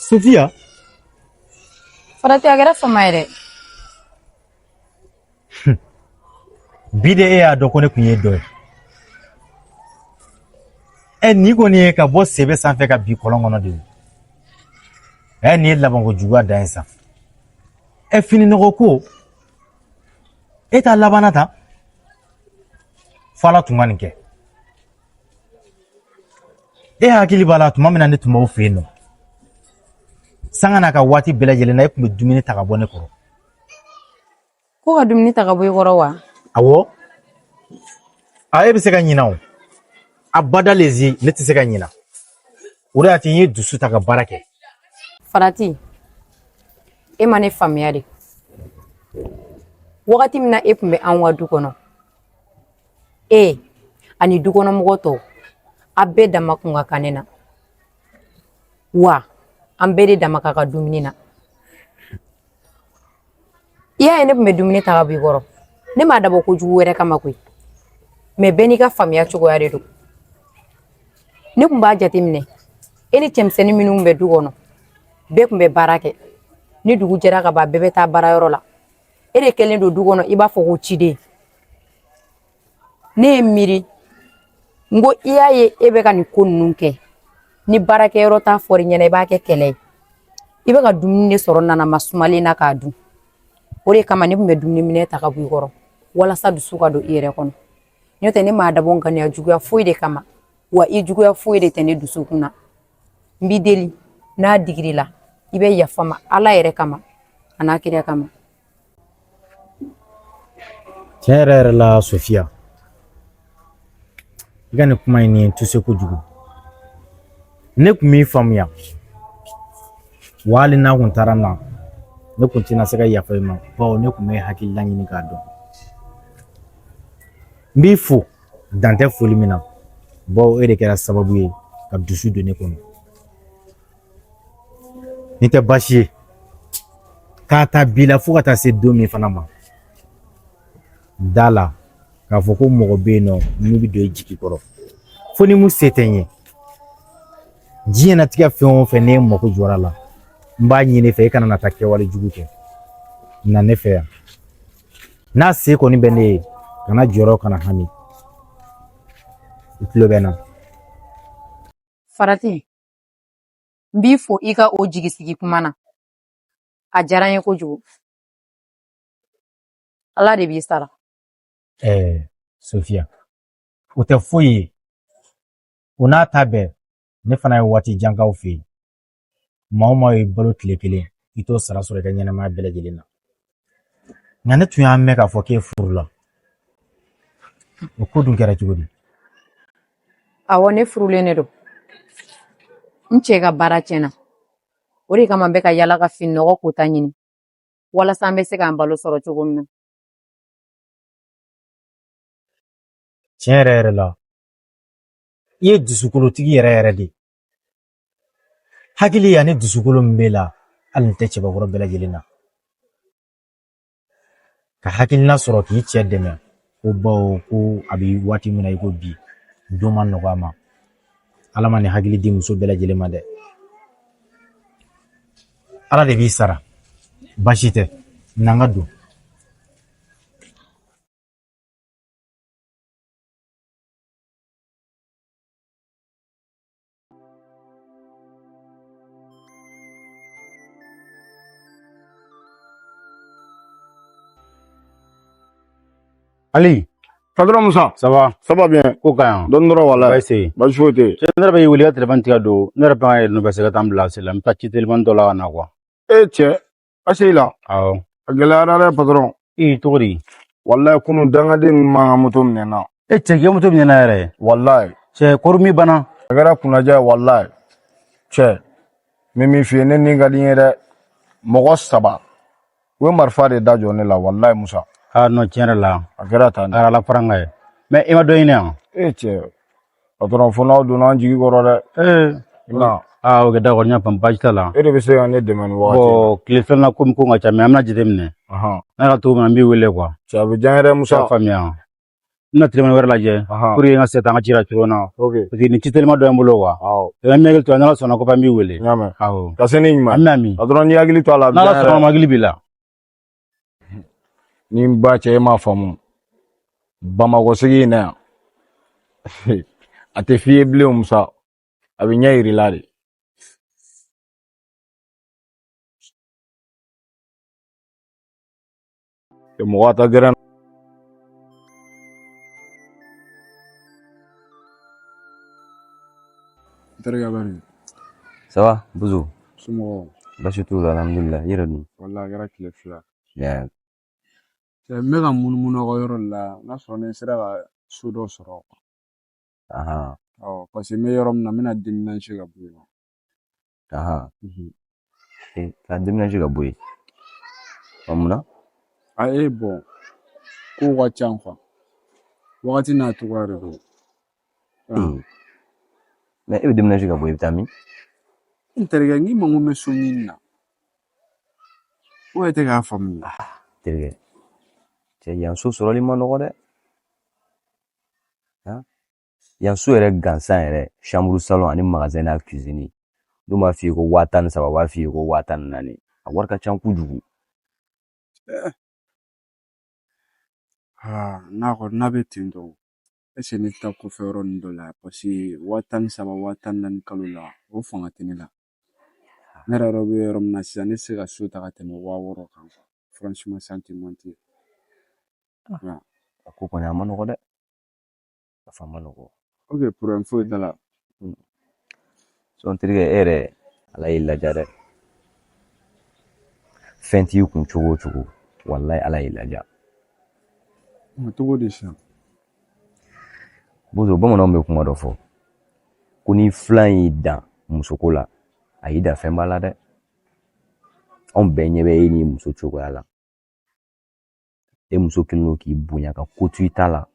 Sofiya. Farati, a kɛra fama ye dɛ. Bi de e y'a dɔn ko ne kun ye dɔ ye. Ɛ, nin kɔni ye ka bɔ sebe sanfɛ ka bin kɔlɔn kɔnɔ de ye. Ɛ, nin ye labanko juguya dan ye sa. Ɛ, fini nɔgɔ ko e t'a labanna tan fo Ala tun ka nin kɛ. E hakili b'a la tuma min na ne tun b'aw fɛ yen nɔ, sanga n'a ka waati bɛɛ lajɛlen na, e tun bɛ dumuni ta ka bɔ ne kɔrɔ. Ko ka dumuni ta ka bɔ i kɔrɔ wa? Awɔ, a e bɛ se ka ɲina o abada lezi, ne tɛ se ka ɲina. O de y'a to n ye dusu ta ka baara kɛ. Farati, e ma ne faamuya de. Wagati min na e tun bɛ anw ka du kɔnɔ, e ani dukɔnɔmɔgɔ tɔw, a bɛɛ dama kun ka kan ne na wa an bɛɛ de dama ka kan dumuni na. I y'a ye, ne tun bɛ dumuni ta ka bɔ i kɔrɔ, ne m'a dabɔ kojugu wɛrɛ kama koyi, mɛ bɛɛ n'i ka faamuya cogoya de don. Ne tun b'a jateminɛ, e ni cɛmisɛnnin minnu bɛ du kɔnɔ, bɛɛ tun bɛ baara kɛ. Ni dugu jɛra ka ban, bɛɛ bɛ taa baarayɔrɔ la. E de kɛlen don du kɔnɔ i b'a fɔ ko ciden. Ne ye miiri n ko i y'a ye, e bɛ ka nin ko ninnu kɛ ni baarakɛyɔrɔ ta fɔr'i ɲɛna, i b'a kɛ kɛlɛ ye. I bɛ ka dumuni de sɔrɔ nanama sumalen na k'a dun. O de kama ne tun bɛ dumuni minɛ ta ka bɔ i kɔrɔ walasa dusu ka don i yɛrɛ kɔnɔ. N'o tɛ, ne m'a dabɔ ŋaniya juguya foyi de kama wa, i juguya foyi de tɛ ne dusukun na. N b'i deli, n'a digir'i la, i bɛ yafa n ma Ala yɛrɛ kama a n'a kira kama. Tiɲɛ yɛrɛ yɛrɛ la, Sofiya, i ka nin kuma in nin ye n tuse kojugu. Ne tun m'i faamuya wa, hali n'a kun taara n na, ne kun tɛna se ka yafa i ma, bawo ne kun bɛ hakilila ɲini k'a dɔn. N b'i fo dan tɛ foli min na, bawo e de kɛra sababu ye ka dusu don ne kɔnɔ. Nin tɛ baasi ye k'a ta bi la fo ka taa se don min fana ma. Da la k'a fɔ ko mɔgɔ bɛ yen nɔ min bɛ don i jigi kɔrɔ fo ni mun se tɛ n ye. Diɲɛnatigɛ fɛn o fɛn, n'e mako jɔra a la, n b'a ɲini i fɛ, i kana na taa kɛwale jugu kɛ. Na ne fɛ yan, n'a se kɔni bɛ ne ye, kana jɔrɔ, kana hami, i tulo bɛ n na. Farati, n b'i fo i ka o jigisigi kuma na. A diyara n ye kojugu. Ala de b'i sara. Ɛɛ Sofiya, o tɛ foyi ye. O n'a ta bɛɛ, ne fana ye waati jan k'aw fɛ yen. Maa o maa ye balo tile kelen, i t'o sara sɔrɔ i ka ɲɛnamaya bɛɛ lajɛlen na. Nka ne tun y'a mɛn k'a fɔ k'e furula. O ko dun kɛra cogo di? Awɔ, ne furulen de don. N cɛ ka baara tiɲɛna, o de kama n bɛ ka yala ka fini nɔgɔ kota ɲini walasa an bɛ se k'an balo sɔrɔ cogo min na. Tiɲɛ yɛrɛ yɛrɛ la, i ye dusukolotigi yɛrɛ yɛrɛ de ye. Hakili ani dusukolo min b'e la, hali nin tɛ cɛbakɔrɔ bɛɛ lajɛlen na ka hakilina sɔrɔ k'i cɛ dɛmɛ, ko bawo ko a bɛ waati min na i ko bi, don ma nɔgɔ a ma. Ala ma nin hakili di muso bɛɛ lajɛlen ma dɛ. Ala de b'i sara. Baasi tɛ, na n ka don. Ali. Patron Musa. Ça va? Ça va bien. Ko ka yan. Dɔɔni dɔrɔn walayi. Baasi tɛ yen. Baasi foyi tɛ yen. Cɛ, ne yɛrɛ bɛ y'i wele, i ka telefɔni tigɛ don. Ne yɛrɛ bɛ ka yɛlɛ nɔfɛ se ka taa n bila seli la. N bɛ taa ci telimani dɔ la ka na quoi. E cɛ, ase la. Awɔ. A gɛlɛyara dɛ, patron. Ee, cogo di? Walayi, kunun dangaden ninnu m'an ka moto minɛ n na. E cɛ, k'i ka moto minɛ yɛrɛ? Walayi. Cɛ, kɔri min banna. A kɛra kunnaja ye walayi. Cɛ, n bɛ min f'i ye, ne ni ka di n ye dɛ. Mɔgɔ saba. U ye marifa de da jɔ ne la walayi, Musa. Ah non, tiɲɛ yɛrɛ la. A kɛra tan de. A kɛra Ala faranga ye. Mais i ma dɔ ɲini yan? E cɛ, patron, fo n'aw donna an jigi kɔrɔ dɛ. Ee. Na. Ah ok, d'accord, n y'a faamu, baasi t'a la. E de bɛ se ka ne dɛmɛ nin wagati in na. Bon, tile filanan komi ko ka ca, mais an bɛna jateminɛ. Ahan. N'a ka cogo min na, n b'i wele quoi. Cɛ, a bɛ diya n ye dɛ, I Musa. y'a faamuya. N bɛna telimani wɛrɛ lajɛ pour que n ka se ka taa n ka ci la cogo min na. Ok. Parce que nin ci telima dɔ ye n bolo quoi. Awɔ. N bɛ hakili to a la, n'Ala sɔnna kɔfɛ n b'i wele. N y'a mɛn. Awɔ. Ka se ni ɲuman. Ami ami. A dɔrɔn n'i hakili to a la, a bɛ N'Ala diya n sɔnna yɛrɛ. ma, hakili b'i la. Ni n ba cɛ, e m'a faamu. Bamakɔ sigi in na yan, a tɛ f'i ye bilen Musa, a bɛ ɲɛ yir'i la de. Mɔgɔ ta gɛrɛ. N terikɛ bɛ di? Ça va, Bozo? Somɔgɔw? Baasi t'u la, alhamdulillah. I yɛrɛ dun? Walahi, a kɛra tile 2. Yeah. Cɛ, n bɛ ka munumunu aw ka yɔrɔ de la, n'a sɔrɔ ni n sera ka so dɔ sɔrɔ. Ahan, Awɔ, parce que n bɛ yɔrɔ min na, n bɛna déménager ka bɔ yen nɔ. Ahan. Eh, ka déménager ka bɔ yen. Ɔ, mun na? A e bon, kow ka ca quoi. Wagati n'a cogoya de don. Eh. Mais e bɛ déménager ka bɔ yen, i bɛ taa min? N terikɛ, n k'i ma ko n bɛ so ɲini na. O yɛrɛ tɛ k'a faamu. Terikɛ, cɛ, yan so sɔrɔli ma nɔgɔ dɛ. Han? Yan so yɛrɛ gansan yɛrɛ, chambre salon ani magasin n'a cuisine. N'u m'a f'i ye ko 13 000, u b'a f'i ye ko 14 000. A wari ka ca kojugu. Aa, n'a kɔni n'a bɛ ten tɔ, est-ce que ne tɛ taa kɔfɛ yɔrɔ ninnu dɔ la, parce que 13 000, 14 000 kalo la, o fanga tɛ ne la. Ne yɛrɛ bɛ yɔrɔ min na sisan, ne tɛ se ka so ta ka tɛmɛ 6000 kan quoi. Franchement, sans te mentir. A ko kɔni a ma nɔgɔ dɛ. A fa ma nɔgɔ. Ok, problème foyi t'a la. Sɔn terikɛ, e yɛrɛ, Ala y'i laja dɛ. Fɛn t'i kun cogo o cogo, walayi Ala y'i laja. Nka cogo di sisan? Bozo, bamananw bɛ kuma dɔ fɔ ko ni filan y'i dan musoko la, a y'i dan fɛnba la dɛ. Anw bɛɛ ɲɛ bɛ e n'i muso cogoya la. E muso kɛlen don k'i bonya ka ko to i ta la.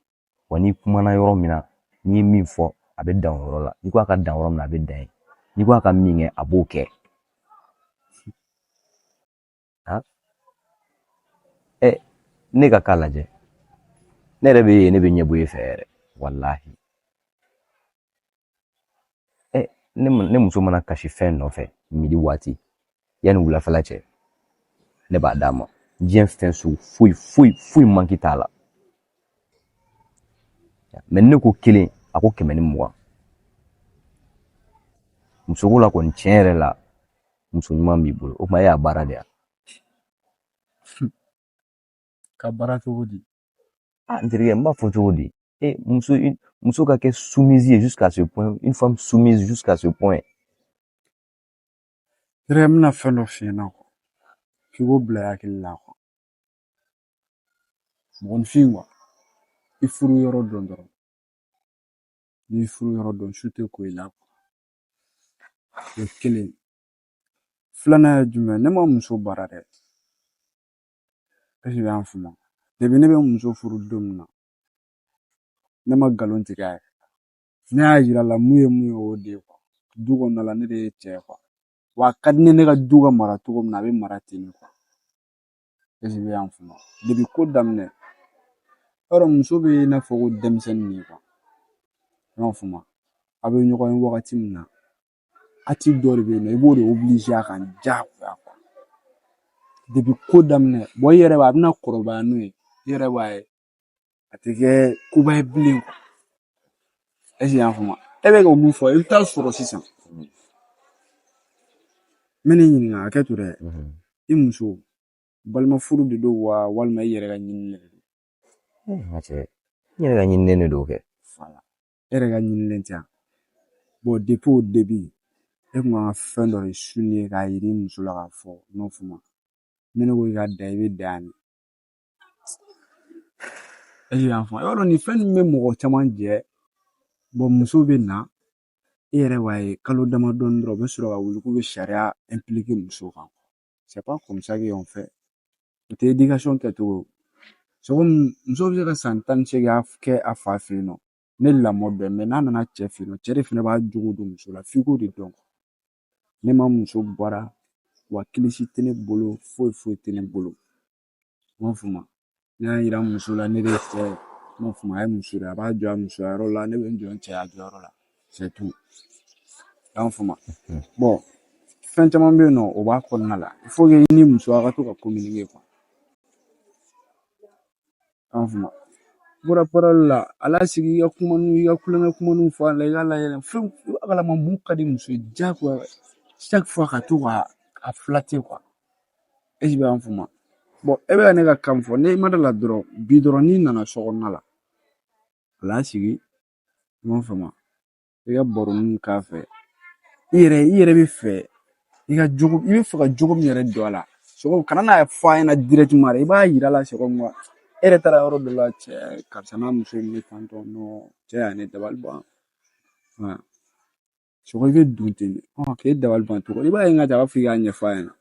Wa n'i kumana yɔrɔ min na, n'i ye min fɔ, a bɛ dan o yɔrɔ la. N'i ko a ka dan yɔrɔ min na, a bɛ dan yen. N'i ko a ka min kɛ, a b'o kɛ. Han? Ɛ, ne ka k'a lajɛ. Ne yɛrɛ bɛ yen, ne bɛ ɲɛbɔ e fɛ yɛrɛ. Walahi. Ɛ, ne muso mana kasi fɛn nɔfɛ midi waati, yanni wulafɛla cɛ, ne b'a d'a ma. Diɲɛ fɛn sugu foyi foyi foyi manki t'a la. Mais ne ko kelen, a ko 120. Musoko la kɔni, tiɲɛ yɛrɛ la, muso ɲuman b'i bolo. O tuma e y'a baara de ya? Ka baara cogo di? Ah, n terikɛ, n b'a fɔ cogo di? E muso, muso ka kɛ soumise ye jusqu'à ce point, une femme soumise jusqu'à ce point. Terikɛ, n bɛna fɛn dɔ f'i ɲɛna quoi. F'i k'o bila i hakili la quoi. Mɔgɔninfin quoi, i furu yɔrɔ dɔn dɔrɔn. N'i furu yɔrɔ dɔn, su tɛ ko i la quoi. O ye kelen. Filanan ye jumɛn ye? Ne ma muso baara dɛ. Est ce que i y'a faamu? Depuis ne bɛ muso furu don min na, ne ma nkalon tigɛ a ye. Ne y'a yira a la mun ye mun ye, o de ye quoi. Du kɔnɔna la, ne de ye cɛ ye quoi. Wa a ka di ne ne ka du ka mara cogo min na, a bɛ mara ten de quoi. Est ce que i y'a faamu? Depuis ko daminɛ, yɔrɔ muso bɛ i n'a fɔ ko denmisɛnnin de quoi. I y'a faamu? A bɛ ɲɔgɔn ye wagati min na, ati dɔ de bɛ yen nɔ, i b'o de obliger a kan diyagoya quoi. Depuis ko daminɛ, bon, i yɛrɛ b'a, a bɛna kɔrɔbaya n'o ye, i yɛrɛ b'a ye, a tɛ kɛ koba ye bilen quoi. Est ce que i y'a faamu? E bɛ k'o mun fɔ, i bɛ taa sɔrɔ sisan. N bɛ n'i ɲininka, hakɛ to dɛ. I muso, balima furu de don wa, walima i yɛrɛ ka ɲinini de don? N ka cɛ, n yɛrɛ ka ɲininen de don kɛ. Voilà. E yɛrɛ ka ɲininen tɛ yan. Bon, depuis au début, e kun kan ka fɛn dɔ de souligner k'a yir'i muso la k'a fɔ n'o faamu. Ni ne ko i ka dan, i bɛ dan yan de. Est ce que i y'a faamu? I b'a dɔn nin fɛn ninnu bɛ mɔgɔ caman jɛ. Bon, muso bɛ na, e yɛrɛ b'a ye kalo damadɔni dɔrɔn, u bɛ sɔrɔ ka wuli k'u bɛ sariya impliquer muso kan. C'est pas comme ça qu'on fait. O tɛ éducation kɛcogo. C'est comme muso bɛ se ka san 18 kɛ a fa fɛ yen nɔ. Ne lamɔ bɛɛ, mais n'a nana cɛ fɛ yen nɔ, cɛ de fana b'a jogo don muso la, f'i k'o de dɔn. Ne ma muso bɔra, wa kilisi tɛ ne bolo, foyi foyi tɛ ne bolo. I m'a faamu? Ne y'a yira muso la, ne de ye cɛ ye. I m'a faamu, a ye muso de ye, a b'a jɔ a musoya yɔrɔ la, ne bɛ n jɔ n cɛya jɔyɔrɔ la, c'est tout. I y'a faamu? Bon, fɛn caman bɛ yen nɔ, o b'a kɔnɔna la. Il faut que i ni muso a ka to ka communiquer quoi. I y'a faamu? Bɔra parole la, a lasigi, i ka kumaniw, i ka kulonkɛ kumaniw fɔ a la, i k'a layɛlɛn. Fɛn i b'a kalama mun ka di muso ye diyagoya, chaque fois ka to ka a flatter quoi. Est ce que i b'a faamu? Bon, e bɛ ka ne ka kan fɔ, ne ma da la dɔrɔn, bi dɔrɔn n'i nana so kɔnɔna la, a lasigi, i m'a faamu? I ka baroninw k'a fɛ. I yɛrɛ bɛ fɛ i ka jogo, i bɛ fɛ ka jogo min yɛrɛ don a la. Sɔgɔ kana n'a fɔ a ɲɛna directement dɛ, i b'a yira a la sɔgɔ min e yɛrɛ taara yɔrɔ dɔ la, cɛ karisa n'a muso ye ne tantɔ, non, cɛ y'a ne dabali ban. Sɔgɔ i bɛ don ten de, k'e dabali ban cogo di? I b'a ye n ka cɛ a b'a fɔ i k'a ɲɛfɔ a ɲɛna.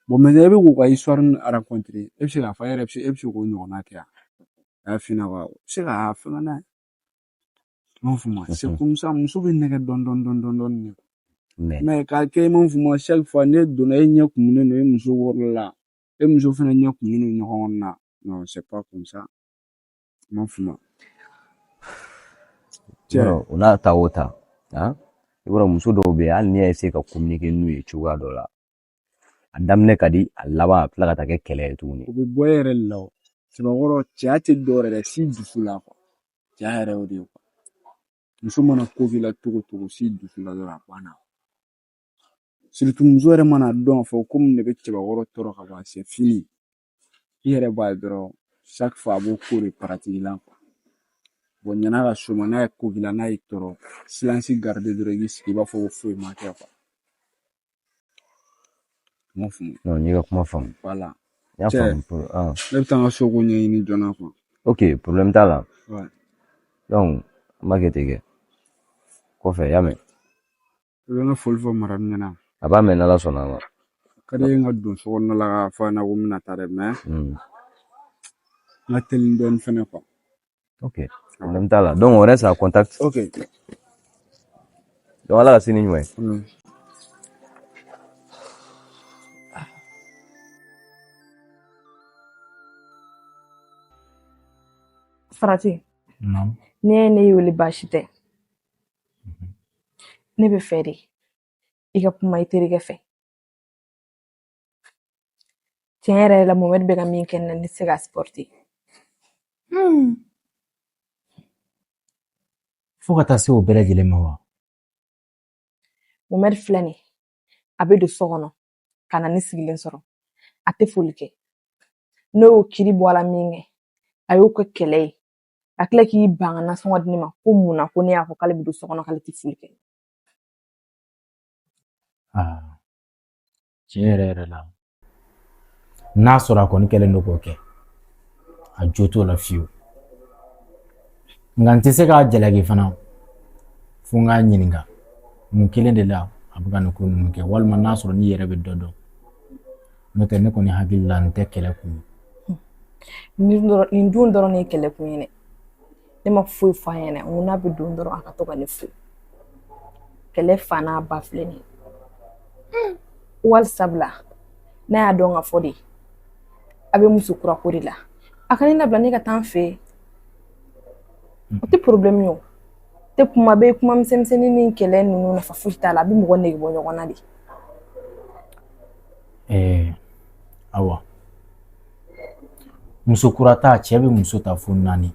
Bon, maintenant e bɛ k'u ka histoire raconter, e bɛ se k'a fɔ e yɛrɛ bɛ se, e bɛ se k'o ɲɔgɔnna kɛ yan. A y'a f'i ɲɛna wa, u bɛ se k'a fɛngɛ n'a ye. I m'a faamu? C'est comme ça, muso bɛ nɛgɛ dɔɔni dɔɔni dɔɔni dɔɔni de. Mais k'a kɛ, i m'a faamu, chaque fois ne donna, e ɲɛ kumunen don e muso wɔrɔ la, e muso fana ɲɛ kumunen don ɲɔgɔn kɔnɔ na. Non, c'est pas comme ça. I m'a faamu? Cɛ. O n'a ta o ta, han, i b'a dɔn muso dɔw bɛ yen, hali n'i y'a essayer ka communiquer n'u ye cogoya dɔ la, a daminɛ ka di, a laban a bɛ tila ka taa kɛ kɛlɛ ye tuguni. O bɛ bɔ e yɛrɛ de la o. Cɛbakɔrɔ, cɛya tɛ dɔwɛrɛ dɛ, si dusu la quoi. Cɛya yɛrɛ y'o de ye quoi. Muso mana ko k'i la cogo o cogo, si dusu la dɔrɔn, a banna. Surtout muso yɛrɛ mana dɔn k'a fɔ ko mun de bɛ cɛbakɔrɔ tɔɔrɔ ka ban, c'est fini. I yɛrɛ b'a ye dɔrɔn, chaque fois a b'o ko de pratiquer la quoi. Bon, ɲan'a ka s'o ma, n'a ye ko k'i la, n'a y'i tɔɔrɔ, silence garder dɔrɔn, i k'i sigi i b'a fɔ ko foyi ma kɛ quoi. I m'a faamu? Non, n y'i ka kuma faamu. Voilà. N y'a Cɛ, faamu. ne bɛ taa n ka so ko ɲɛɲini joona quoi. Ok, problème t'a la. Ouais. Donc an b'a kɛ ten kɛ kɔfɛ, i y'a mɛn? I bɛ n ka foli fɔ madame ɲɛna. A b'a mɛn n'Ala sɔnna a ma. A ka di n ye n ka don so kɔnɔna la k'a fɔ a ɲɛna ko n bɛna taa dɛ, mais n ka teli dɔɔni fɛnɛ quoi. Ok, problème t'a la. Donc on reste en contact. Ok. Donc Ala ka sini ɲuman ye. Farati. Non. Ne ye ne wele, baasi tɛ. Ne bɛ fɛ de i ka kuma i terikɛ fɛ. Tiɲɛ yɛrɛ la, Mohamed bɛ ka min kɛ ne na, ne tɛ se k'a supporter. Fo ka taa se o bɛɛ lajɛlen ma wa? Mohamed filɛ nin ye, a bɛ don so kɔnɔ ka na ne sigilen sɔrɔ, a tɛ foli kɛ. Ne y'o kiri bɔ a la min kɛ, a y'o kɛ kɛlɛ ye, ka tila k'i ban ka nasɔngɔ di ne ma, ko mun na ko ne y'a fɔ k'ale bɛ don so kɔnɔ k'ale tɛ foli kɛ. Aa, tiɲɛ yɛrɛ yɛrɛ la, n'a sɔrɔ a kɔni kɛlen don k'o kɛ, a jo t'o la fiyewu. Nka n tɛ se k'a jalaki fana fo n k'a ɲininka mun kelen de la a bɛ ka nin ko ninnu kɛ, walima n'a sɔrɔ n'i yɛrɛ bɛ dɔ dɔn. N'o tɛ, ne kɔni hakili la, nin tɛ kɛlɛ kun ye. Nin dun dɔrɔn de ye kɛlɛ kun ye dɛ. Ne ma foyi fɔ a ɲɛna, n ko n'a bɛ don dɔrɔn, a ka to ka ne fo. Kɛlɛ fa n'a ba filɛ nin ye. Wali sabula n'a y'a dɔn ka fɔ de a bɛ muso kura ko de la, a ka ne labila, ne ka taa n fɛ yen, o tɛ problème ye. O tɛ kuma bɛɛ, kuma misɛnmisɛnnin ni kɛlɛ ninnu, nafa foyi t'a la, a bɛ mɔgɔ nege bɔ ɲɔgɔn na de. Ɛɛ awa, muso kura ta, cɛ bɛ muso ta fo naani,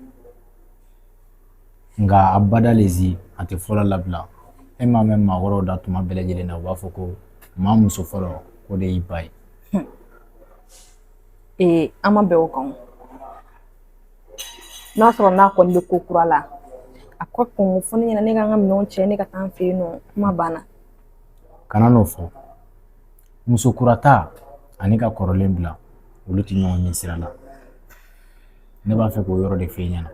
nka a bada lezi a tɛ fɔlɔ labila. E m'a mɛn maakɔrɔw da tuma bɛɛ lajɛlen na, u b'a fɔ ko maa muso fɔlɔ, k'o de y'i ba ye. Ee, an ma bɛn o kan o. N'a sɔrɔ n'a kɔni bɛ ko kura la, a ka kɔn k'o fɔ ne ɲɛna, ne ka n ka minɛnw cɛ, ne ka taa n fɛ yen nɔ, kuma banna. Kana n'o fɔ. Muso kura ta ani ka kɔrɔlen bila, olu tɛ ɲɔgɔn ɲɛ sira la. Ne b'a fɛ k'o yɔrɔ de f'e ɲɛna.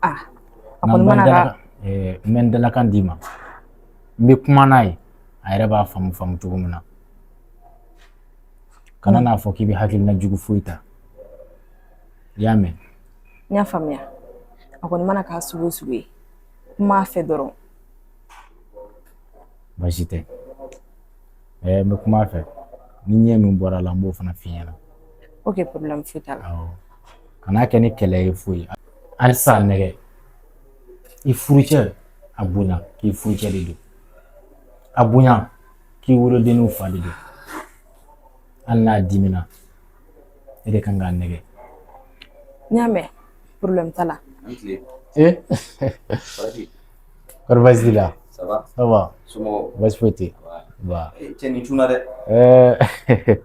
Ah, a kɔni mana ka N bɛ n dalakan d'i ma, n bɛ kuma n'a ye, a yɛrɛ b'a faamu faamu cogo min na. Kana n'a fɔ k'i bɛ hakilina jugu foyi ta, i y'a mɛn? N y'a faamuya. A kɔni mana k'a sugu o sugu ye, kuma a fɛ dɔrɔn. Baasi tɛ. N bɛ kuma a fɛ, ni ɲɛ min bɔra a la, n b'o fana f'i ɲɛna. Ok, problème foyi t'a la. Awɔ, kan'a kɛ ni kɛlɛ ye foyi. Halisa nɛgɛ i furucɛ a bonya k'i furucɛ de don, a bonya k'i wolodenninw fa de don. Hali n'a dimina, e de kan k'a nɛgɛ. N y'a mɛn, problème t'a la. Eh, kɔri baasi t'i la? Ça va? Ça va. Somɔgɔw? Baasi foyi tɛ yen. Ba. Cɛ, nin cunna dɛ. Ɛɛ.